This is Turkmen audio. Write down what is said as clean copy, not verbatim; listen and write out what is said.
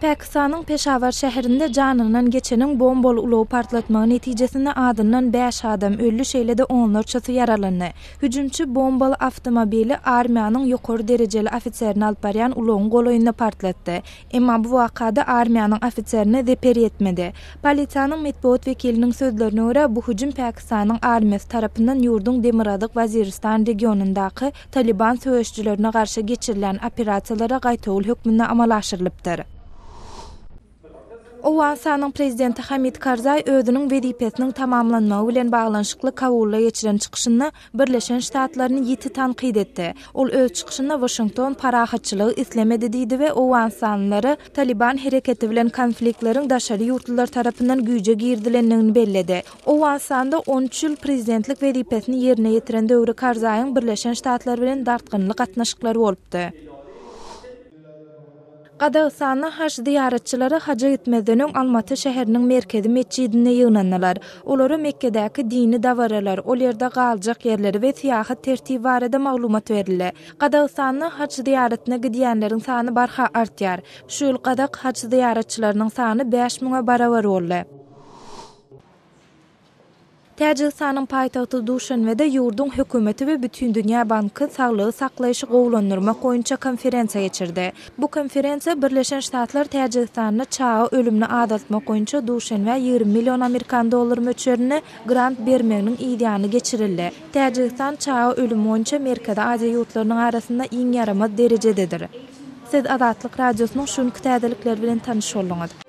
Pakistanyň Peşawar şäherinde janyndan geçeniň bombaly ulagy partlatmagy netijesinde azyndan bäş adam öldi, şeýle-de onlarçasy ýaralandy. Hüjümçi bombaly awtomobili armiýanyň ýokary derejeli ofiserini alyp barýan ulagyň golaýynda partlatdy. Emma bu wakada armiýanyň ofiserine zeper ýetmedi. Polisiýanyň metbugat wekiliniň sözlerine görä, bu hüjüm Pakistanyň armiýasy tarapyndan ýurduň Demirgazyk Waziristan regionyndaky Talyban söweşijilerine garşy geçirilýän operasiýalara gaýtawul hökmünde amala aşyrylypdyr. Owganystanyň prezidenti Hamid Karzaý özüniň wezipesiniň tamamlanmagy bilen baglanyşykly Kabulda geçiren çykyşynda Birleşen Ştatlaryny ýiti tankyt etdi. Ol öz çykyşynda Waşington parahatçylygy islemedi diýdi we owganystanlylara Talyban hereketi bilen konfliktleriň daşary ýurtlular tarapyndan güýje girizilendigini belledi. Owganystanda 13 ýyl prezidentlik wezipesini ýerine ýetiren döwri Karzaýyň Birleşen Ştatlar bilen dartgynly gatnaşyklary bolupdy. Gazagystanda haj zyýaratçylary haja gitmezden öň Almaty şäheriniň merkezi metjidinde ýygnandylar. Olara Mekgedäki dini dabaralar, ol ýerde galjak ýerleri we syýahat tertibi barada maglumat berildi. Gazagystanda haj zyýaratyna gidýänleriň sany barha artýar. Şu ýyl gazak haj zyýaratçylarynyň sany bäş müňe barabar boldy. Täjigistanyň paýtagty Duşanbede ýurduň hökümeti we Bütindünýä banky saglygy saklaýşy gowulandyrmak boýunça konferensiýa geçirdi. Bu konferensiýa Birleşen Ştatlar Täjigistanda çaga ölümini azaltmak boýunça Duşanbä 20 million amerikan dollary möçberinde grant bermeginiň yzýany geçirildi. Täjigistan çaga ölümi boýunça Merkezi Aziýa ýurtlarynyň arasynda iň ýaramaz derejededir. Siz Azatlyk Radiosynyň şu günki täzelikleri bilen tanyş bolduňyz.